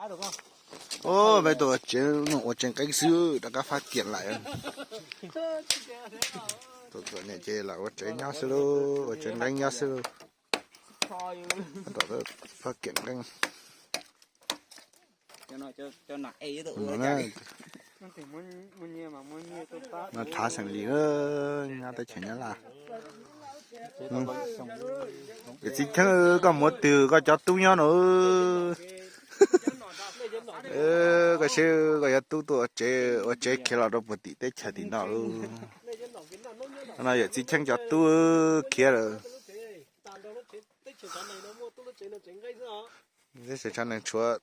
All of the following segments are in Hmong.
Ub, peb tuaj ua tsev, ua tsev nqeeb xwb rov qab fab kiam lawm. Tuaj txom nyem ces lam ua tsev nyob xwb lauj, ua tsev nqeeb nyob xwb lauj. Fab kiam nqeeb. No tshav xeem Lis, nyob teb chaws Nyab Laj. Yawm txiv Cheeb, koj muaj twg koj cov tub nyob no? Koj saib koj cov tub tuaj ua tsev, ua tsev khiav los rau puag tim teb chaws tim no lauj. No yawm txiv Cheeb cov tub khiav lawm. Teb chaws Tshav Nees tshuav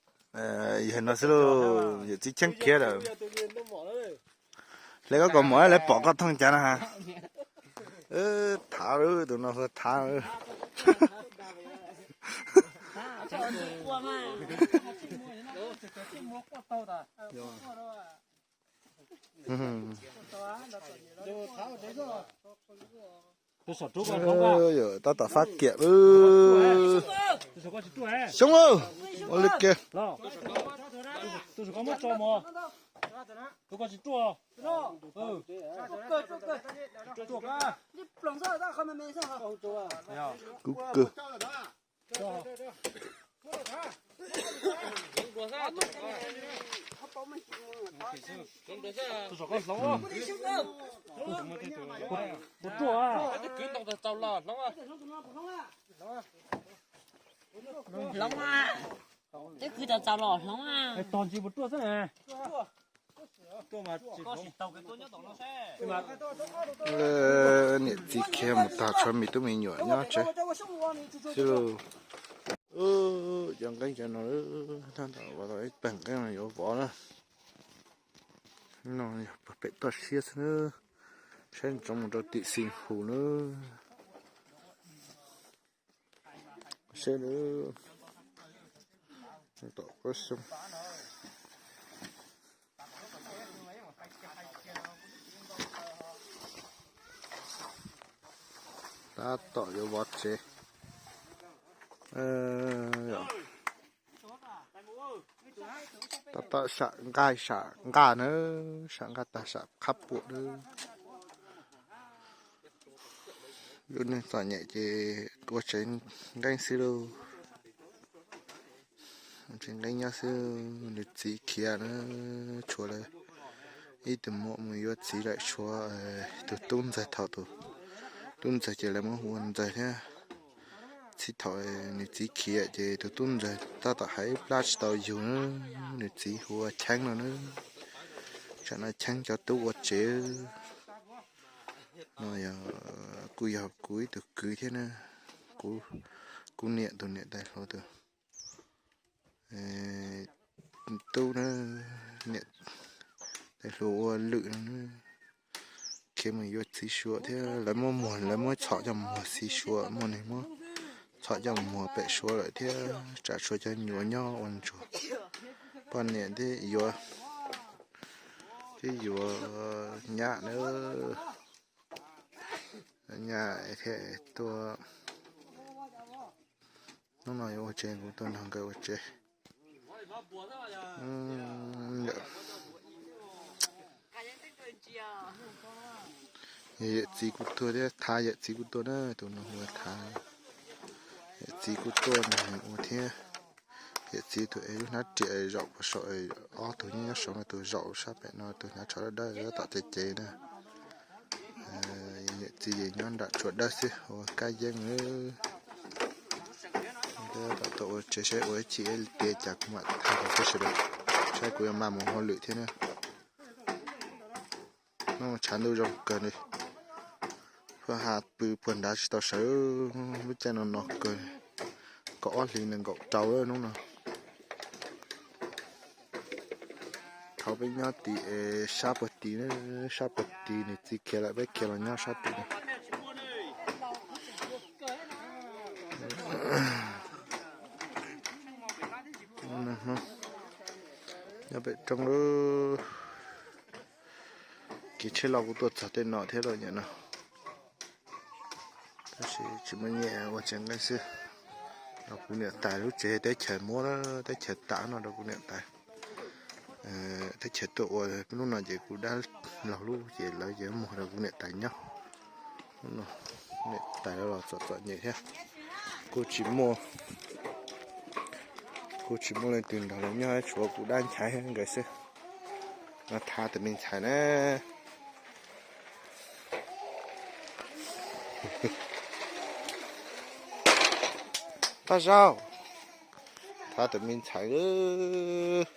yawg no xwb lauj, yawm txiv Cheeb khiav lawm. Hle koj kaus mom lawv pom koj thooj cas na. Thav, tus no hu thav. Tab tom fab kiam. Xyoob, ua li kiag. Kuv kawg. Hloov, twb kwv tau txaus los hloov. Tog ntsis puas ruaj xwb na. Niam txiv khiav mus tag, tshuav me tub me nyuam nyob tsev xwb lauj. Cov nqeeb cov no, tab tom vov tau ib pawg nqeeb no yuav vov na. No yog pem toj siab xwb na, saib ntsoov mus rau tim Xeev Hus na. Seb tom qab xyoo. Tab tom yuav vov tsev. Tab tom sam nqaij, sam nqaj na, sam nqaj tag sam qhab puam na. Lub neej txom nyem ces ua tsev nqeeb xwb lauj. Ua tsev nqeeb nyob xwb, nws txiv khiav na, tshuav lawv ib tug muam mus yuav txiv lawm, tshuav tus tub ntxawg, thaum tus tub ntxawg ces lawv muab hu ua ntxawg thiab. Txij thaum nws txiv khiav ces tus tub ntxawg tab tom hais ib plab tsis tau yug na, nws txiv hu ua Cheeb no na. Tsam no Cheeb cov tub ua tsev no yog, kuj yog kuv ib tug kwv thiab na, kuv niam tus niam tais hluas tus tub na, niam tais hluas ua lwm no na, khiav mus yuav txiv Suav thiab, lawv muab muag, lawv muab txhom coj muag txiv Suav, muaj neeg muab txhom coj muag pem Suav lawm thiab, tsam tshuav cov nyuam nyob ua ntsuag, poj niam thiab yuav, thiab yuav nyab na, nyab thiab tuaj. Hnub no yuav ua tsev, kuv tuaj nrog nkawd ua tsev. Yawm txiv kuj tuaj thiab, Thav yawm txiv kuj tuaj na, tus no hu ua Thav. Yawm txiv kuj tuaj nrog nws ua thiab. Yawm txiv tus es lub hnab riam zaum puas saum, ob tug nyob saud no, tus zaum sab pem no, tus hnav tsho dawb dawb tom tej cev na. Yawm txiv ces nyob nram tshuav dawb xwb, ua kab yeeb. Tab tom ua tsev saib ua ib chim tiav cas kuv mam thaij rau peb sawv daws saib, kuv yuav maj mus hauj lwm thiab na. Hnub no tshav ntuj zoo kawg li, pab ha pw puag nrad tsis tau sawv, lub caij no no kawg, kaum ob hlis nees nkaum rau hnub no. Thaum peb nyob tim sab puag tid, sab puag tid nws txiv khiav lawm, peb khiav los nyob sab tid. Nyob pem roob lawm. Kev tsheb loj kuj tuaj txog tej no thiab lawm nyam no, tab sis tsis muaj nyiaj, ua tsev nqeeb xwb. Rau kuv niam tais lub tsev teb chaws muab, teb chaws tam no rau kuv niam tais. Teb chaws tuaj ua lub no ces kuv dab laug lub ces lawv ces muag rau kuv niam tais nyob. Niam tais los txom txom nyem thiab, kuj tsis muaj, kuj tsis muaj leej twg nrog lawv nyob, tshuav kuv dab nchaiv nkawd xwb. Thav tus me ntxhais na. Paj Zaub, thav tus me ntxhais.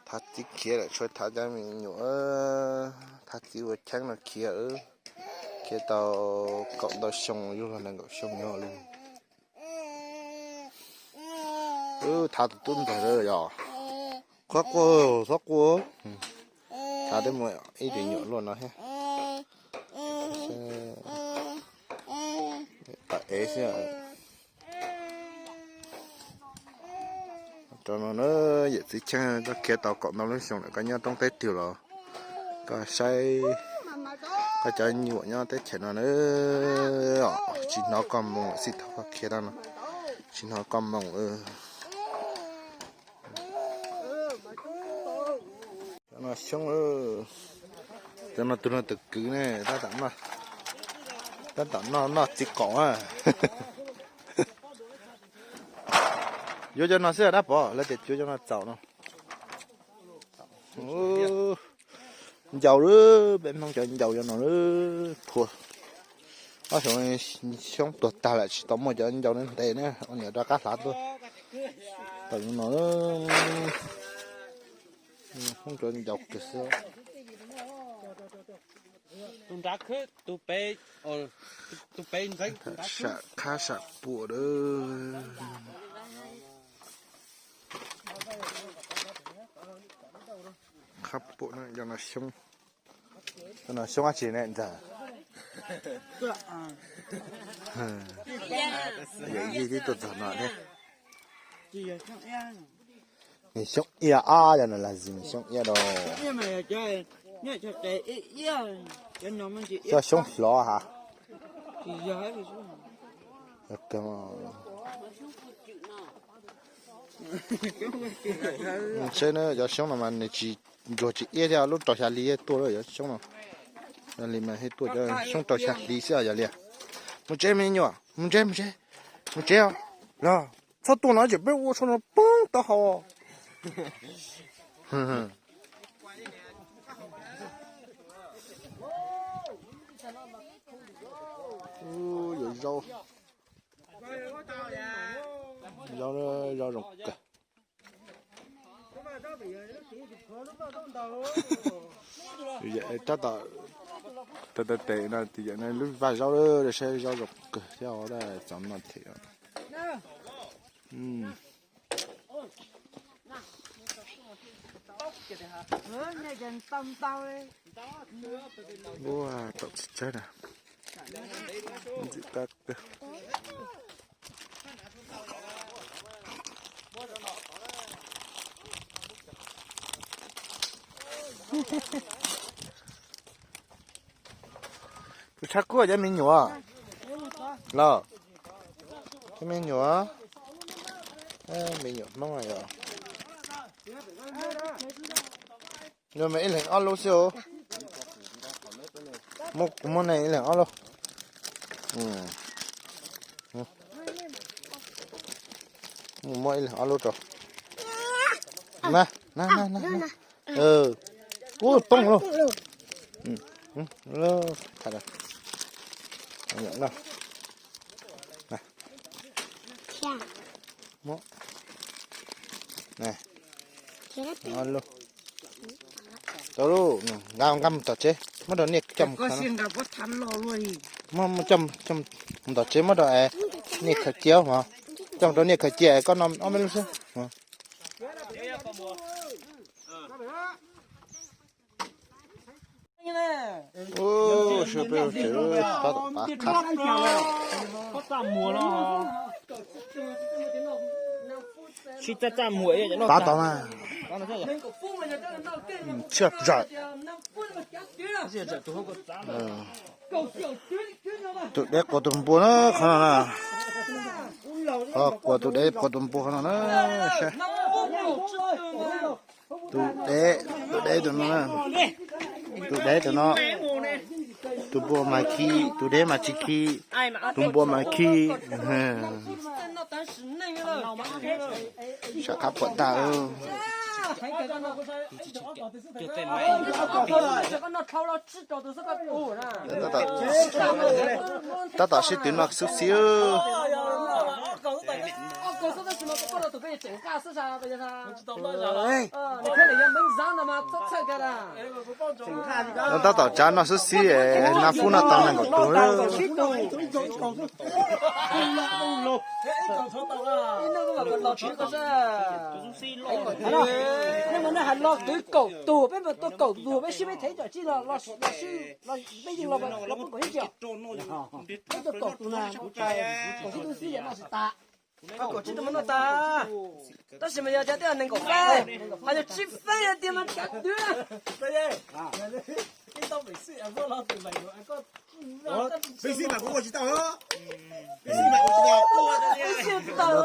Thav txiv khiav lawm, tshuav thav cov me nyuam. Thav txiv ua cheeb no khiav, khiav tau kaum ntau xyoo, yug los nees nkaum xyoo nyob li. Wb thav tus tub ntxawg lawm yog. Qhuab quaj, txhob quaj. Thav twb muaj ib tug nyuam luaj no thiab. Tam ev xwb. Rau no na, yawm txiv Cheeb, koj khiav tau kaum ntau lub xyoo lawm, koj nyob roob teb twg los koj saib koj cov nyuam nyob teb chaws no na, tsis hnov koj moo xij thaum koj khiav tau no, tsis hnov koj moo. Cov no xyoob, cov no tus no tus kwv ne, tab tom noj, tab tom noj noj txiv qaum na. Yuav cov no xwb dab Pov, lawv tias cuav cov no txaus no. Ncaus lawm, peb Hmoob cov ncaus cov no lawm, phua. Ob xyoo xyoob tuag tag lawm tsis tau muaj cov ncaus ntev na, ua niam rov qab hlav tuaj. Tau no, Hmoob cov ncaus kawg xwb. Sam khab sam puam lawm. Khab puam no, cov no xyoob dab tsi ne ntxawg? Yawm yij twb tuaj txog no thiab. Nws xyoob iab ab, yog no las zis nws xyoob iab rau. Cov xyoob hlov ha. Seb na, cov xyoob no mas nws tsis ntsuag tsis iab thiab, lub rau xya hli tuaj lawm cov xyoob no. Yog li mas thiaj tuaj cov xyoob rau xya hli xwb yog li. Mus tsev me nyuam, mus tsev, mus tsev, mus tsev os. Los txhob tuaj no ces peb ua sau no poob tau hau. Yuav zaub, zaub, zaub zoo kawg. Tab tom tes tes no, tus yawm no lub vaj zaub, saib zaub zoo kawg thiab, txaus noj thiab. Ua tau tsis tsawg na. Ntxim qab kawg. Kuv tshab kuaj cov me nyuam los, cov me nyuam, me nyuam Hmoob yog. Nws mas ib leeg ob lub xwb. Muab, kuv muab nej ib leeg ob lub. Muab ib leeg ob lub rau. Na, na, na, na. Ub, poob lauj. Muab. Tau lauj, nqa, nqa mus tom tsev, muab rau niaj coj mus khaws. Muab, muab coj mus tom tsev, muab rau niaj khaws cia mog. Coj mus rau niaj khaws cia, koj noj ob me lub xwb. Sawv peb tsev tab tom tav qab. Tav tod mas. Tshiab zawm. Tus deb quas tus npua na, qhov no na. Ho quas tus deb quas tus npua no na. Tus deb, tus deb tus no na. Tus deb tus no. Tus npua mas khi, tus deb mas tsis khi. Tus npua mas khi. Sam qab puas tag. Tab tom sib twv no xwb xwb. No tab tom tsav no xwb xwb, na fub no tau nees nkaum tus. Los kwv kaum tus, peb mus tua kaum tus, peb sib peb thev cov tsib los, los peb yeej los, los peb kaum ib tug, peb tua kaum tus na, kaum tsib tug xib no tsis tas. Kaum tsib tus mas noj tas, tab sis mas yog cov twb nees nkaum feeb, ho yog tsib feeb tiag mas tshav twg. Peb xib mas kuv ua tsis tau, peb xib mas ua tsis tau,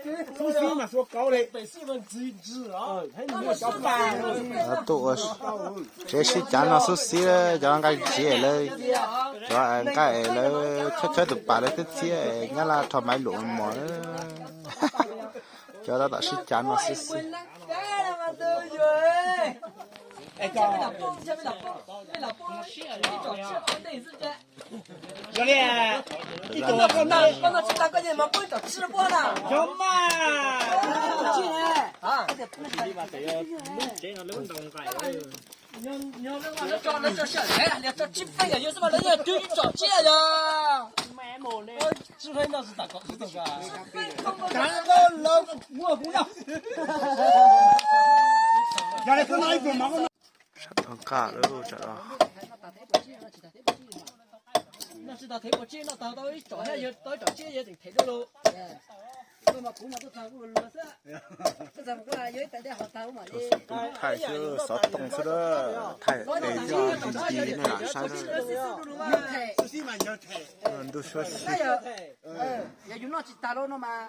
xib mas txhua kauv li. Tuaj ua tsev sib cav no xwb xwb, cov nqaij tsiv lawv, cov nqaij lawv txhawb txhawb tus pas lawv twb txiab, nyab laj rho maiv lus mos. Cov tab tom sib cav no xwb xwb. Sab tau nqaj lawm tsam no. Thaij xwb, xov tooj xwb, thaij tes coj ntsis ntsis nej lam saib. Ntuj suab xib. Yog yus noj tsis tas lawm no mas,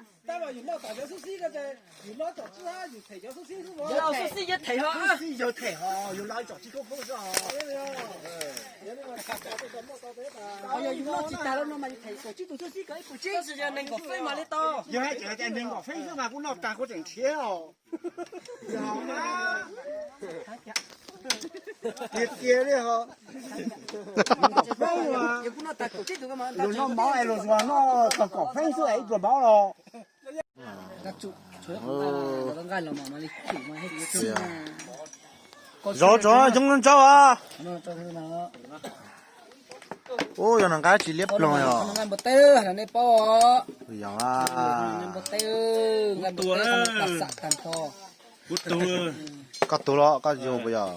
yus noj tas cov xib xib, yus noj cov xib xib, yus them cov xib xib xwb, yus xib xib yog them ho, xib xib yog them ho, yus los cov tsib koob koob xwb ho. Yog yus noj tsis tas lawm no mas yus them kaum tsib tus xib xib kom ib puas tsib, tab sis yog nees nkaum feeb mam li tau. Yog hais tias nees nkaum feeb xwb mas kuv noj tag kuv tseem nrhiav os. Tiag tiag li ho. Yus noj mov es luag zuag noj txog kaum feeb xwb es ib pluag mov los. Zov tso, xyoob ntsaub as. Ub, yog no nqa tsis liab ploog yog. Yog a. Koj tuag los koj yug puas yog?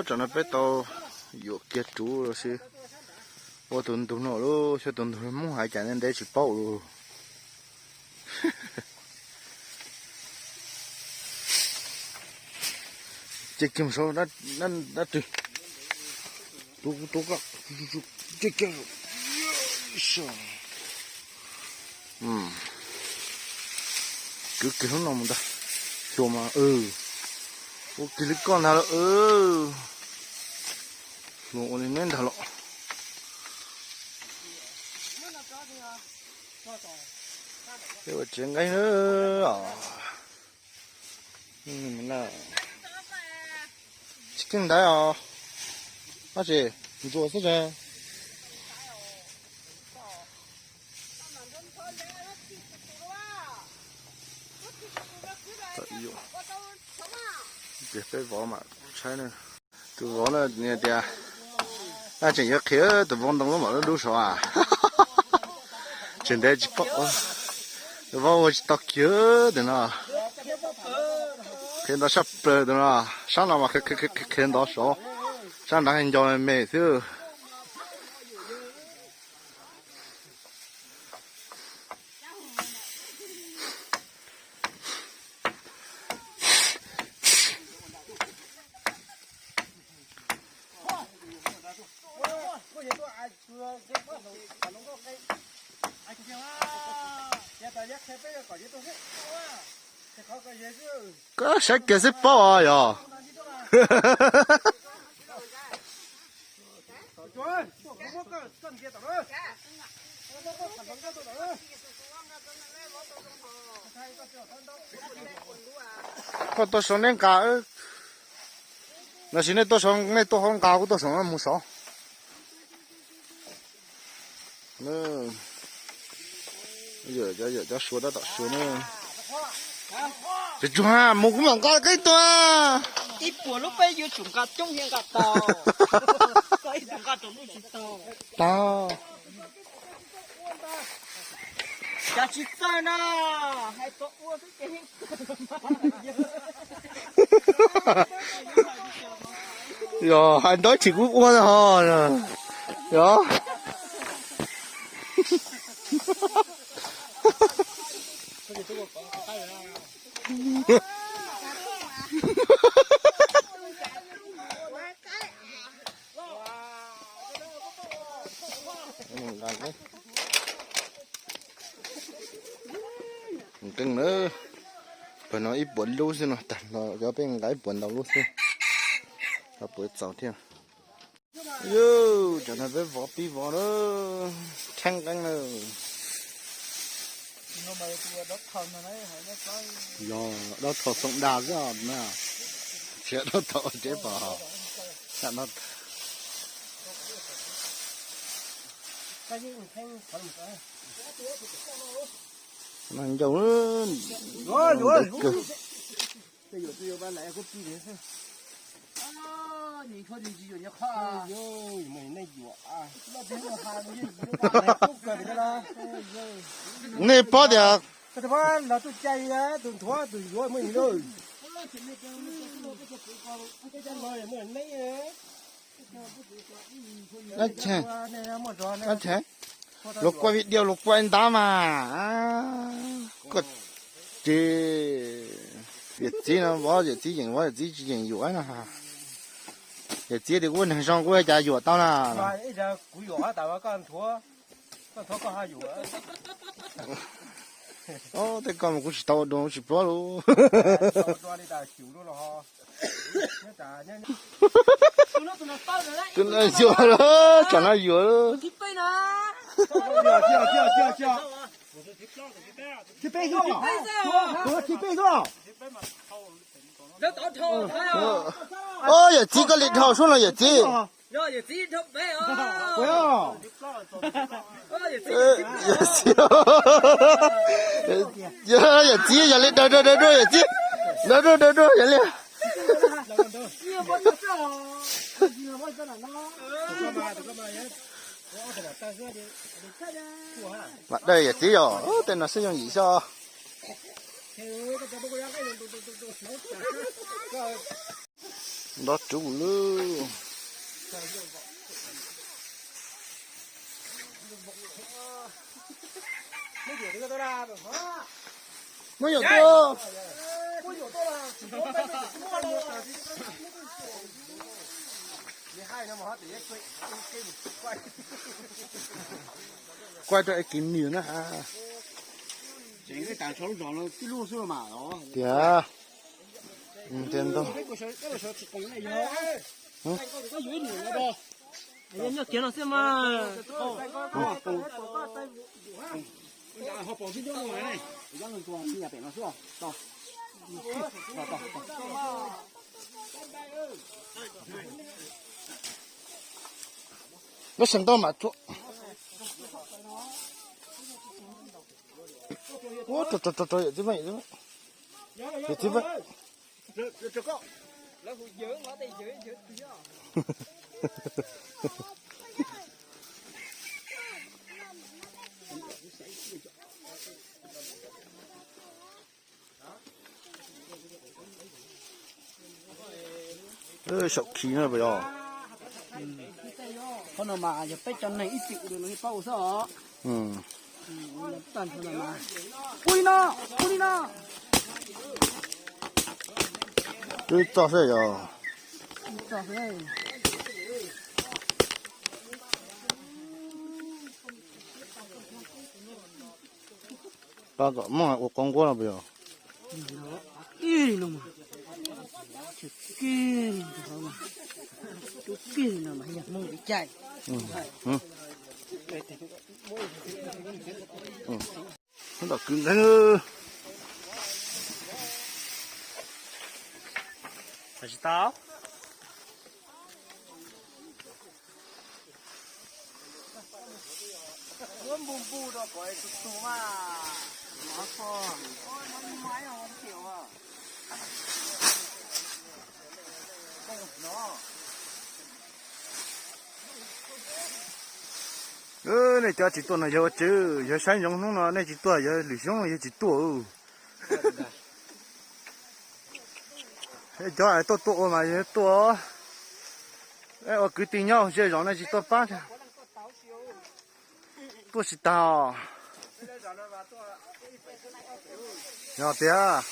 Tam no peb tau yuam kiag tsuv los sis ua tus ntug no lub xyov tus ntug Hmoob hais cas ntev tsis paub lus. Ces kiag mus saud dab tsi. Tus tus koj, ces kiag. Kwv kiag hnub no mus ntag. Xyuas mas ua kiag li koj ntag los. Xyuas ua li neb ntag los. Peb ua tsev nqeeb na. Tsis keej ntaiv os. Tab sis ntsuas xwb tsev. Ces peb vov mam tshaib na. Tus vauv na tias, tseem yuav qhia tus vauv ntoo lub mam lub dub saud a. Tseem ntev tsis paub. Tus vauv ua tsis tau kiag tus no. Qhia ntau sab plaws tus no. Sab no mas qhia ntau saud. Sab nrad nco me xwb. Koj saib kiag xwb paub os yog. Koj tuaj sau neb nqa, los sis nej tuaj sau, nej tuaj hauv nqa kuv tuaj sau no mus saud. Yog cov suav tab tom suav na. Tsuag tsuag mus kuv mam nqa qeeb tuaj. Ib puas lub peb yuav tsum nqa coob thiaj nqa tau. Koj ib tug nqa rau lub tsis tau. Tau. Cas tsis txawj no, hais tau ua xwb ces. Yog hais ntawd tsis kuv ua ho. Yog. Nqeeb na, pawg no ib puas lub xwb no, tag nrho cov peb nqa ib puas ntau lub xwb, ho puas txaus thiab. Yus, cov no peb vov pib vov na, theeb nqeeb na. Yog dab thau xoom dag xwb na, tsis dab thau deb pom. Ncauj kawg. Nej paub tias, luag kuaj video luag kuaj ntab mas, koj ces yawm txiv no vov yawm txiv yeem vov yawm txiv tsis yeem yuam no. Yawm txiv tias kuv neeg zoo kuv cas yuam tau na. Tej ko mas kuv tsis tau ua dua kuv tsis paub lauj. Tus no yuam, tsam no yuam. Yawm txiv koj li dhau suab no yawm txiv. Yawm txiv, yawm txiv yog li daws daws daws dua yawm txiv, daws dua daws dua yog li. Mam daws yawm txiv yog tej no xwb yooj yim xwb. Nrov ruv lawm. Muab yuam tuaj. Kuaj rau es kis nws na. Tiag. Ntau. Nyob kiag no xwb mas. Nab seem tau mam tsuam. Ua rau rau rau yawm txiv, yawm txiv, yawm txiv. Saum khi no puas yog? Qhov no mas yog peb cov neeg ib txwm ua dua no thiaj paub ua xwb os. Ua li no, ua li no. Twb txog xwb yog. Pab kom muaj ua qoob nquab no puas yog? Kiag li no mas, kiag li no mas, kiag li no mas yog Hmoob li caij. Tab tom kwv nqeeb. Tsis tau. Nej cov tsis tuaj no yog ua tsi? Yog saib ntsoov hnub no nej tsis tuaj, yog lwm xyoo yog tsis tuaj. Cov tuaj tuaj ua mas yog tuaj. Ua kwv tij nyob zej zos nej tsis tuaj pab thiab. Tuaj tsis tag. Yog tiag.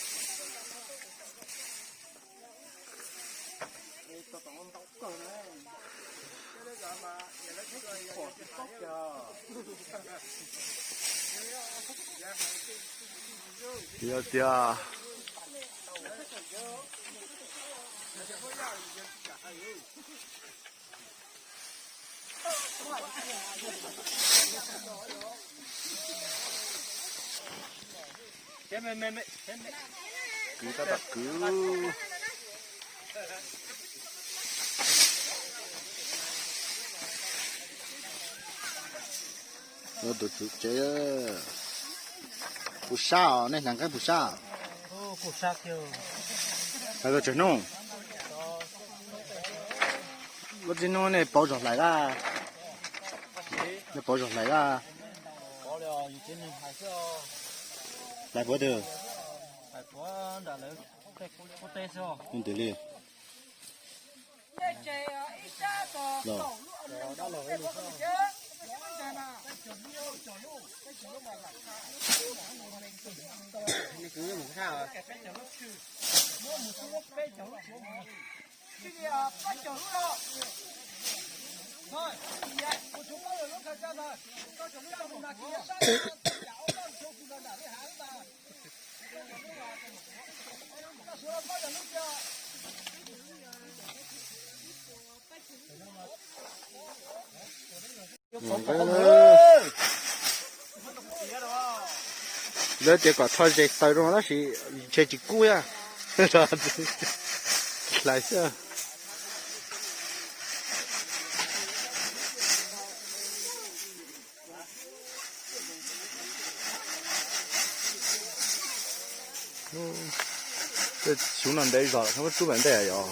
Yog tiag. Kwv tab tom kwv. Tus tswv tsev, puv sab os, nej hnav nqeeb puv sab. Hais txog tsawg hnub? Ua txij hnub nej pauv zog hlais lawm. Nej pauv zog hlais lawm. Hlais puav twg? Ntws li. Lawv tias kom rho zes taws rau tab sis ntshe tsis kub thiab. Hlais xwb. Xyov no ntev zog lawm, muab rub mus ntej yom.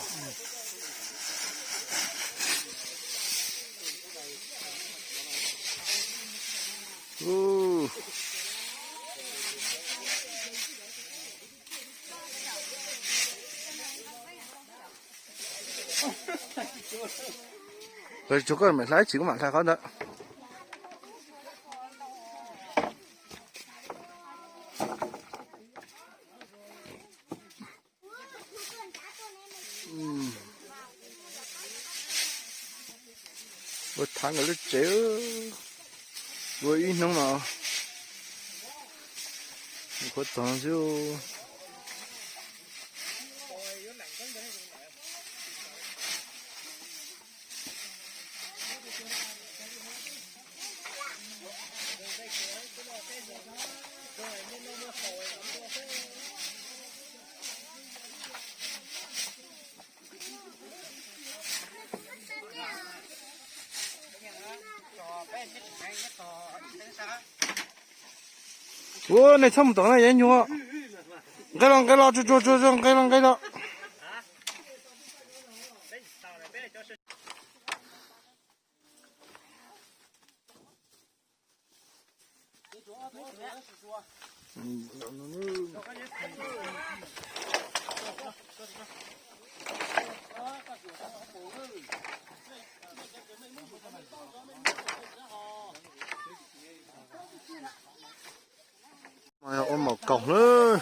Tsuas koj mam hlais, tsis koj mam hlais qhov ntawd. Ua thav nkawd lub tsev, ua ib hnub no qhuav txog xwb. Ua, nej txhob mus tom na, yuav nyuag. Nqe los nqe los, tsuag tsuag tsuag tsuag, nqe los nqe los. Ua maum kaus lawm.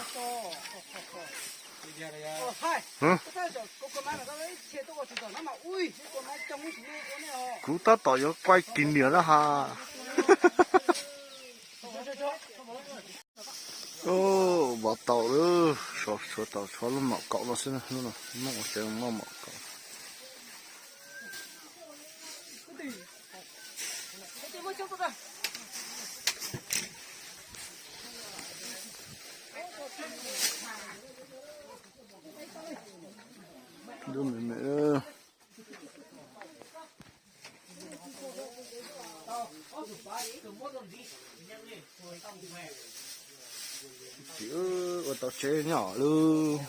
Kuv tab tom yuav quay kỷ niệm na ha. Ub, vov tau lawm, tshuav tau tshuav lub mom kaum no xwb, lub no muaj ua tsev muaj mom kaum. Dub me me. Txiv, ua tau tsev nyob lawm.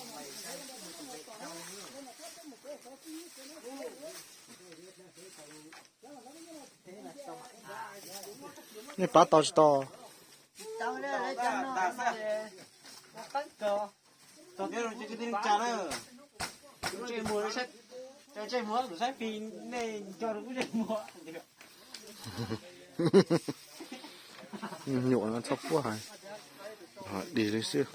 Nej pab tau tsis tau? Nyuam no txhob puab hais, dig li xwb.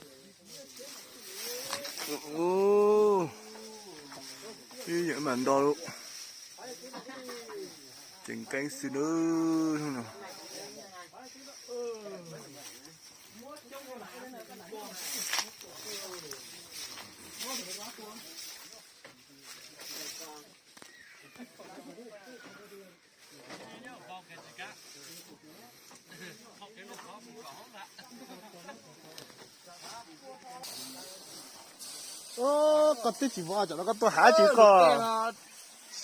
Ib yam mas nto lawm, tseem keeb xwb nawb. Koj twb tsis vov cov no koj tuaj hais tsis koj.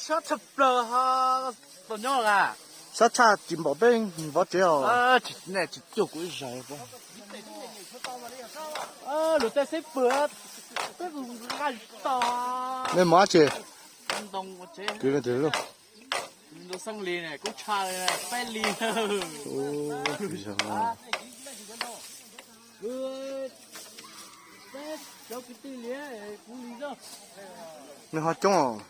Sab tshaj plaws, tau nyob a. Sab tshaj tsis npaum peb vov tsev os. Tsis cuag kuv ib zaug. Luag tej xeb pwg, peb nqa to. Nej mov dab tsi? Ntoo ua tsev. Kwv, ntoo xeeb li ne, kub tshaj li, peb li. Cov kwv tij li, kuv li zoj. Nws ho coob os.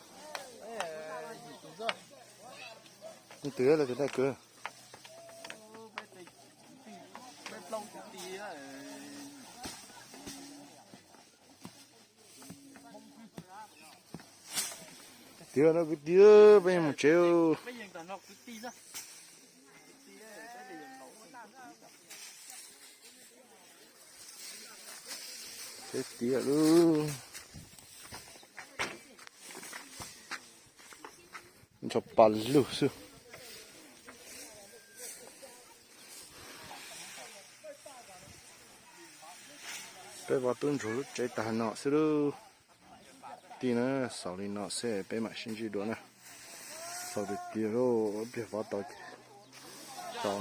Leej twg los tus nej kwv? Tiag no kwv tij, peb mus tsev. Tsev tiag lub. Ntsho pa lug xwb. Peb vov tub ntsuag lub tsev tag no xwb lub. Tij na, xaus li no xwb peb mam sib ntsib dua na. Xaus tiag tiag lub, pliag vov tau ces tau.